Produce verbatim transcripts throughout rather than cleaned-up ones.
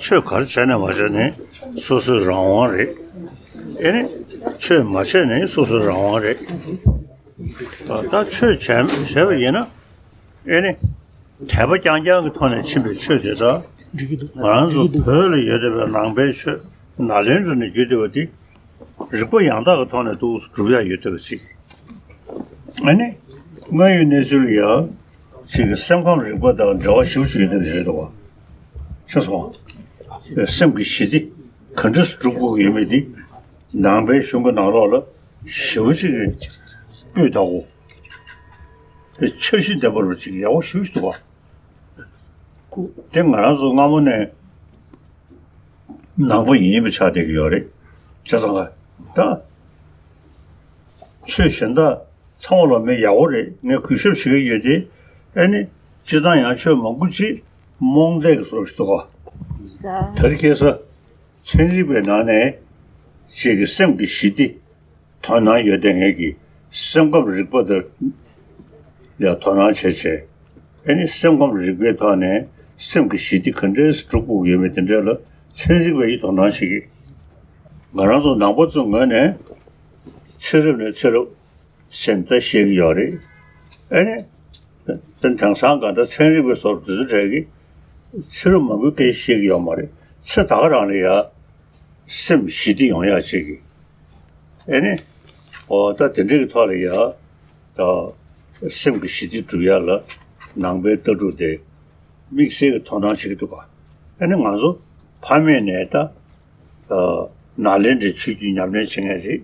ཆོས་ག་རེ་བྱས་ནས་མ་བྱས་ནས་སོ་སོའི་རང་དབང་རེད། ཨེ་ནི། ཆོས་མ་བྱས་ནས་སོ་སོའི་རང་དབང་རེད། ད་ཆོས་བྱས་བྱས་པ་ཡིན་ན། ཨེ་ནི། དད་པ་རྐྱང་རྐྱང་གི་ཐོག་ནས་ཕྱིན་པའི་ཆོས་དེ་དག་ང་རང་ཚོ་བོད་ལ་ཡོད་བསྡད་པའི་ནང་པའི་ཆོས་ནཱ་ལེནྡྲ་ནས་བརྒྱུད་བསྡད་པ་འདི། རིགས་པ་ཡང་དག་གི་ཐོག་ནས་འདུག་སྒྲུབ་ཡ་ཡོད་བསྡད་པ་ཅིག་ཨ་ནི། དངོས་ཡོད་གནས་ཚུལ་ཡ། ཅིག་གི་སེམས་ཁམས་རིག་པ་དང་འབྲེལ་བ་ཞེ་པོ་ཅིག་ཡོད་བསྡད་པ་ཞིག་རེད་འདུག་བ། ཤེས་སོང་། སེམས་ཀྱི་ཞི་བདེ་ག་འདྲས་སྒྲུབ་དགོས་ཀྱི་ཡོད་མེད་འདི། ནང་པའི་གཞུང་གི་ནང་ལོགས་ལ་ཞེ་པོ་ཅིག་གི་སྤུས་དག་པོ། དེ་འཆར་གཞི་ལྡན་པ་རུ་ཅིག་ཡག་པོ་ཞེ་པོ་ཅིག་འདུག་བ། དེ་ང་རང་ཚོ་སྔ་མོ་ནས་ནང་པ་ཡིན་པ་ཆགས་བསྡད་ཀྱི་ཡོད་རེད། བྱས་ཙང་ཀ་ད། ཆོས་གཞན་དག་ཚང་མ་ལ་མི་ཡག་པོ་རེད། ངས་གུས་ཞབས་བྱེད་ཀྱི་ཡོད་དེ། ཨ་ནི། སྤྱིར་བཏང་ཡང་ཆོས་མང་པོ་ཅིག་རྨོངས་དད་ཀྱི་བཟོ་ཞིག་འདུག་ག་ད་རེས་ཁ་སང་ཚན་རིག་པའི་ནང་ནས་ཅིག་གི་སེམས་ཀྱི་ཞི་བདེ། དོ་སྣང་ཡོད་བསྡད་མཁན་གྱི་སེམས་ཁམས་རིག་པ་དེ་ལ་དོ་སྣང་བྱས་བྱས། ཨ་ནི་སེམས་ཁམས་རིག་པའི་ཐོག་ནས་སེམས་ཀྱི་ཞི་བདེ་ག་འདྲས་སྒྲུབ་དགོས་ཀྱི་ཡོད་མེད་དེ་འདྲ་ལ་ཚན་རིག་པས་ཡིད་དོ་སྣང་བྱེད་ཀྱི། ང་རང་ཚོ་ནང་པ་ཚོའི་ངོས་ནས་ཚེ་རབས་ནས་ཚེ་རབས་ཟེར་ནས་ད་བཤད་ཀྱི་ཡོད་རེད། ཨ་ནི། དེ་དེང་སང་ག་ད་ཚན་རིག་པའི་ཟུར་དེ་ཚོ་གྲས་ཀྱིས་ཚེ་རབས་མང་པོའི་སྐད་ཆ་བཤད་ཀྱི་ཡོད་མ་རེད། ཚེ་ད་ག་རང་ལ་ཡ། སེམས་ཞི་བདེ་ཡོང་ཡག་ཅིག་གི། ཨེ་ནི། འོ་ད་དེ་འདྲའི་གི་ཐོག་ལ་ཡ། ད། སེམས་ཀྱི་ཞི་བདེ་སྒྲུབ་ཡག་ལ་ནང་པའི་ལྟ་གྲུབ་དེ་དམིགས་བསལ་གྱི་དོ་སྣང་བྱེད་ཀྱི་འདུག་ག་ཨེ་ནི་ང་ཚོ་ཕ་མེས་ནས་ད། ནཱ་ལེནྡྲའི་ཆོས་བརྒྱུད་ཉམས་ལེན་བྱེད་མཁན་རེད།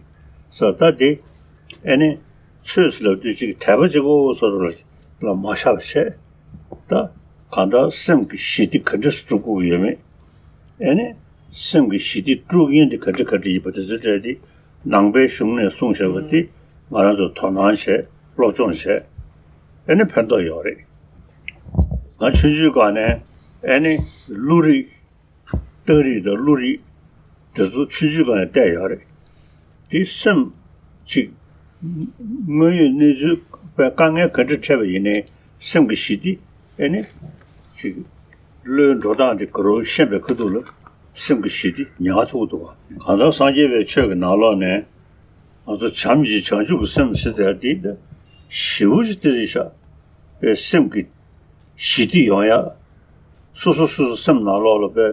ས་ད་དེ། ཨེ་ནི། ཆོས་ཟེར་ལབ་དུས་ཅིག་དད་པ་ཅིག་གོ་སོ་སོ་ལ་མ་ཤར་བ་བྱས། ད། གང་ལྟར་སེམས་ཀྱི་ཞི་བདེ་ག་འདྲས་སྒྲུབ་དགོས་ཀྱི་ཡོད་མེད། ཨེ་ནི། སེམས་ཀྱི་ཞི་བདེ་དཀྲུག་མཁན་དེ་ག་འདྲ་ག་འདྲ་ཡིན་པ་དེ་ཚོ་སྤྲད་དེ། ནང་པའི་གཞུང་ནས་གསུངས་བཞག་པ་དེ་ང་རང་ཚོ་དོ་སྣང་བྱས་སློབ་སྦྱོང་བྱས། ཨེ་ནི་ཕན་ཐོགས་ཡོད་རེད། ང་ཆུང་ཆུང་སྒང་ནས་ཨེ་ནི་གླུ་རིགས། རྟ་རིགས་དང་གླུ་རིགས་དེ་ཚོ་ཆུང་ཆུང་སྒང་ནས་བལྟས་ཡོད་རེད། དེ་སེམས་གཅིག་དངོས་ཡོད་གནས་ཚུལ་དཔེ་དཀའ་ངལ་ག་འདྲ་འཕྲད་པ་ཡིན་ནའི་སེམས་ཀྱི་ཞི་བདེ་ཨེ་ནི་གཅིག་བློའི་འགྲོ་སྟངས་དེ་ག་རུ་ཤེས་པའི་ཁ་ཐུག་ལ་སེམས་ཀྱི་ཞི་བདེ་ཉར་ཐུབ་ཀྱི་འདུག་ག་གང་ལྟར་སངས་རྒྱས་པའི་ཆོས་ཀྱི་ནང་ལོགས་ནས་ང་ཚོ་བྱམས་ཀྱི་བྱང་ཆུབ་ཀྱི་སེམས་ཟེར་དེ་འདི་ཞེ་པོ་ཅིག་དེ་རེད་ཤག་པའི་སེམས་ཀྱི་ཞི་བདེ་ཡོང་ཡ། སོ་སོ་སོ་སོ་སེམས་ནང་ལོགས་ལ་དཔེ།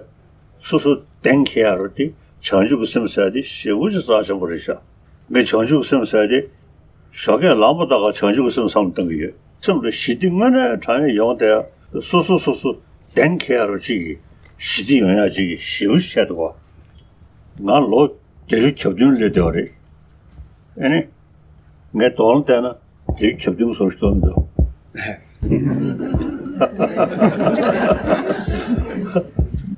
སོ་སོ་གདེང་འཁེལ་ཡ་རུ་དེ་བྱང་ཆུབ་ཀྱི་སེམས་ཟེར་དེ་ཞེ་པོ་ཅིག་རྩ་ཆེན་པོ་རེད་ཤག་ངས་བྱང་ཆུབ་ཀྱི་སེམས་ཟེར་དེ། ཞོགས་ཀས་ལངས་པ་དང་བྱང་ཆུབ་ཀྱི་སེམས་བསམ་བློ་གཏོང་གི་ཡོད། སེམས་ལ་ཞི་བདེ་དངོས་གནས་དྲང་གནས་ཡོང་བསྡད་ཡ། སོ་སོ་སོ་སོ་གདེང་འཁེལ་ཡ་རུ་ཅིག་གི་ཞི་བདེ་ཡོང་ཡ་ཅིག་གི་ཞེ་པོ་ཅིག་བྱས་འདུག་ག་ང་ལོ་བརྒྱད་ཅུ་གྱ་བདུན་སླེབས་བསྡད་པ་རེད། ཨེ་ནི། ངས་དོ་སྣང་བལྟས་ན། དེའི་ཁྱབ་སྟོན་བཟོ་ཞིག་འདུག་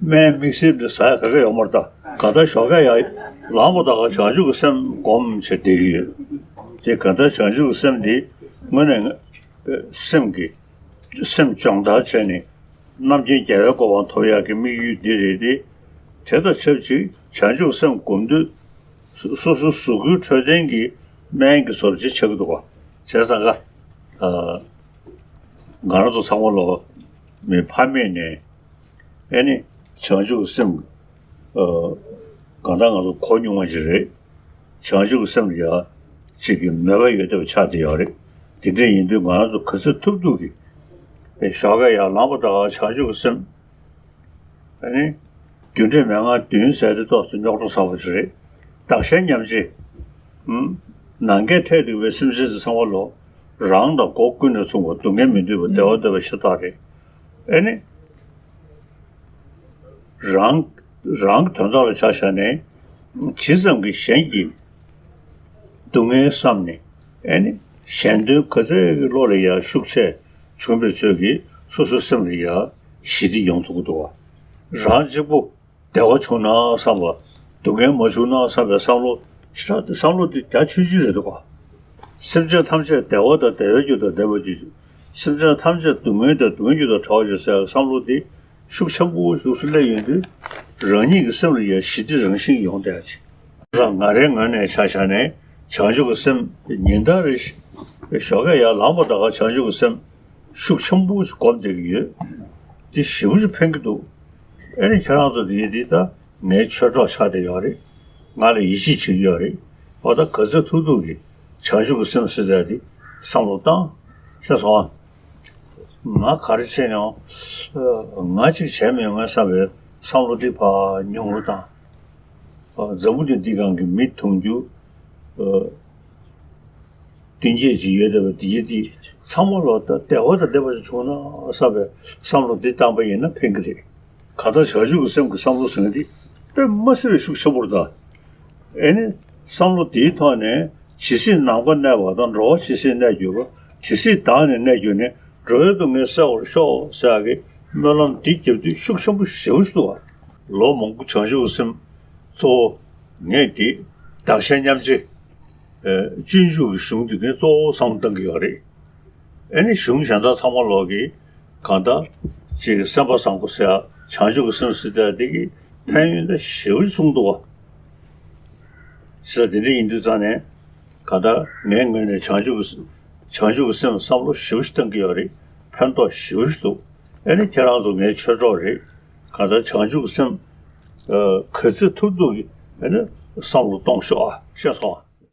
སྨན་དམིགས་བསལ་འདི་ཟ་ཡ་ག་གེ་ཡོད་མ་རེད་ད། ག་ད་ཞོགས་ཀས་ཡར་ལངས་པ་དང་བྱང་ཆུབ་ཀྱི་སེམས་སྒོམ་བྱས་བསྡད་ཀྱི་ཡོད། དེ་ག་ད་བྱང་ཆུབ་ཀྱི་སེམས་འདི་དངོས་གནས་སེམས་ཀྱི་སེམས་སྦྱོང་བརྡར་བྱས་ནས་རྣམ་མཁྱེན་རྒྱལ་བའི་གོ་འཕང་ཐོབ་ཡག་གི་དམིགས་ཡུལ་འདི་རེད་དེ། དེ་དང་ཆབས་ཅིག་བྱང་ཆུབ་སེམས་སྒོམ་དུས། སོ་སོ་གཟུགས་པོའི་འཕྲོད་བསྟེན་གྱི་སྨན་གྱི་བཟོ་བྱེད་ཆགས་ཀྱི་འདུག་ག་བྱས་ཙང་ཀ་ཨ། ང་རང་ཚོ་ཚང་མ་ལོ་མི་ཕ་མེས་ནས་ཨེ་ནི་བྱང་ཆུབ་ཀྱི་སེམས་ཨ། གང་ལྟར་ང་ཚོ་གོ་མྱོང་བ་ཞིག་རེད། བྱང་ཆུབ་ཀྱི་སེམས་ལ་ཡ་གཅིག་གི་མོས་པ་ཡོད་བསྡད་པ་ཆགས་བསྡད་ཡོད་རེད། དེ་འདྲ་ཡིན་དུས་ང་རང་ཚོ་ག་ཚོད་ཐུབ་ཐུབ་ཀྱིས་ཞོགས་ཀས་ཡར་ལངས་པ་དང་བྱང་ཆུབ་ཀྱི་སེམས། ཨ་ནི། རྒྱུ་འབྲས་མན་ངག་བདུན་ཟེར་དེ་ཏོག་ཙམ་རྙོག་དྲ་ཚ་པོ་ཅིག་རེད། བདག་གཞན་མཉམ་བརྗེ། ཧུམ། ནམ་མཁའི་མཐས་གཏུགས་པའི་སེམས་ཅན་ཚོ་ཚང་མ་ལོ། རང་དང་སྒོ་ཀུན་ནས་མཚུངས་པ་སྡུག་བསྔལ་མི་འདོད་པ་བདེ་བ་འདོད་པ་ཤ་སྟག་རེད། ཨ་ནི། རང་རང་གི་དོན་དག་ལ་ཆ་བཞག་ནས། ཇི་ཙམ་གྱིས་གཞན་གྱི་སྡུག་བསྔལ་བསམ་ནས། ཨེ་ནི། གཞན་དོན་ག་ཚོད་ཀྱི་བློ་ལ་ཡ་ཤུགས་ཆེ་བྱུང་བའི་ཚོད་ཀྱིས་སོ་སོའི་སེམས་ལ་ཡ་ཞི་བདེ་ཡོང་ཐུབ་ཀྱི་འདུག་བ། རང་གཅིག་པུ་བདེ་བ་བྱུང་ན་བསམ་པ། སྡུག་བསྔལ་མ་བྱུང་ན་བསམ་པའི་བསམ་བློ་ཞེ་དྲག་དེ་བསམ་བློ་དེ་རྒྱ་ཆུང་ཆུང་རེད་འདུག་བ། སེམས་ཅན་ཐམས་ཅད་བདེ་བ་དང་བདེ་བའི་རྒྱུ་དང་ལྡན་པར་གྱུར་ཅིག་སེམས་ཅན་ཐམས་ཅད་སྡུག་བསྔལ་དང་སྡུག་བསྔལ་རྒྱུ་དང་བྲལ་བར་གྱུར་ཟེར་བའི་བསམ་བློ་དེ། ཤུགས་ཆེན་པོ་ཞིག་སླེབས་ཡོང་དུས། རང་ཉིད་ཀྱི་སེམས་ལ་ཡང་ཞི་བདེ་རང་བཞིན་ཡོང་བསྡད་ཅིག་ང་རའི་ངོས་ནས་ཆ་བཞག་ནས་བྱང་ཆུབ་ཀྱི་སེམས་ཉིན་ལྟར་རེ་ཞིག་ཞོགས་ཀས་ཡར་ལངས་པ་དང་བྱང་ཆུབ་ཀྱི་སེམས་ཤུགས་ཆེན་པོ་ཞིག་སྒོམ་བསྡད་ཀྱི་ཡོད། འདི་ཞེ་པོ་ཅིག་ཕན་གྱི་འདུག་ཨེ་ནི་ཁྱེད་རང་ཚོ་དེ་འདི་ད་ངའི་ཆོས་གྲོགས་ཆགས་བསྡད་ཡོད་རེད། ང་ལ་ཡིད་ཆེས་བྱེད་ཀྱི་ཡོད་རེད། འོ་ད་ག་ཚོད་ཐུབ་ཐུབ་ཀྱིས་བྱང་ཆུབ་ཀྱི་སེམས་ཟེར་ཡ་འདི་བསམ་བློ་བཏང་། ཤེས་སོང་ཨ། ང་ག་རེ་བྱས་ཡང་། ང་གཅིག་བྱས་མི་ཡོང་ངས་བསམ་པའི་བསམ་བློ་འདི་ཕར་ཉུང་རུ་བཏང་། འཛམ་བུ་གླིང་འདི་སྒང་གི་མི་དུང་ཕྱུར་བདུན་བརྒྱད་ཅིག་ཡོད་བསྡད་པ་འདི་འདི་ཚང་མ་ལ་ད་བདེ་བ་དང་ལྡན་པ་ཞིག་བྱུང་ན་བསམ་པའི་བསམ་བློ་འདི་བཏང་པ་ཡིན་ན་ཕན་གྱི་རེད། གང་ལྟར་བྱང་ཆུབ་ཀྱི་སེམས་ཀྱི་བསམ་བློ་ཟེར་མཁན་འདི་དཔེ་མ་སྲིད་པའི་ཤུགས་ཆེན་པོ་རེད་ད། ཨེ་ནི། བསམ་བློ་འདིའི་ཐོག་ནས་ཇི་སྲིད་ནམ་མཁའ་གནས་པ་དང་། འགྲོ་བ་ཇི་སྲིད་གནས་གྱུར་པ། དེ་སྲིད་བདག་ནི་གནས་གྱུར་ནས། འགྲོ་བའི་སྡུག་བསྔལ་སེལ་བར་ཤོག་ཟེར་ཡག་གི་སྨོན་ལམ་འདི་རྒྱབ་དུས་ཤུགས་ཆེན་པོ་ཞེ་པོ་ཞིག་འདུག་བ། ལོ་མང་པོ་བྱང་ཆུབ་ཀྱི་སེམས་གཙོ་བོ་ངས་འདི་བདག་གཞན་མཉམ་བརྗེ། སྤྱོད་འཇུག་གི་གཞུང་འདི་ངས་གཙོ་བོ་བསམ་བློ་བཏང་གི་ཡོད་རེད། ཨེ་ནི་གཞུང་གཞན་དག་ཚང་མ་ལོག་གི་གང་ལྟར་ཅིག་སེམས་པ་བཟང་པོ་ཟེར་ཡ། བྱང་ཆུབ་ཀྱི་སེམས་ཟེར་ཡ་དེ་གི་ཕན་ཡོན་ད་ཞེ་པོ་ཅིག་གསུངས་འདུག་བ། ཟེར་དེ་འདྲ་ཡིན་དུས་ཙང་ནས་གང་ལྟར་ངའི་ངོས་ནས་བྱང་ཆུབ་ཀྱི་བྱང་ཆུབ་ཀྱི་སེམས་བསམ་བློ་ཞེ་པོ་ཞིག་བཏང་གི་ཡོད་རེད། ཕན་ཐོགས་ཞེ་པོ་ཞིག་འདུག་ཨེ་ནི་ཁྱེད་རང་ཚོ་ངའི་ཆོས་གྲོགས་རེད། གང་ལྟར་བྱང་ཆུབ་ཀྱི་སེམས་ག་ཚོད་ཐུབ་ཐུབ་ཀྱིས་ཨེ་ནི་བསམ་བློ་གཏོང་ཤོག་ཨ། ཤེས་སོང་ཨ།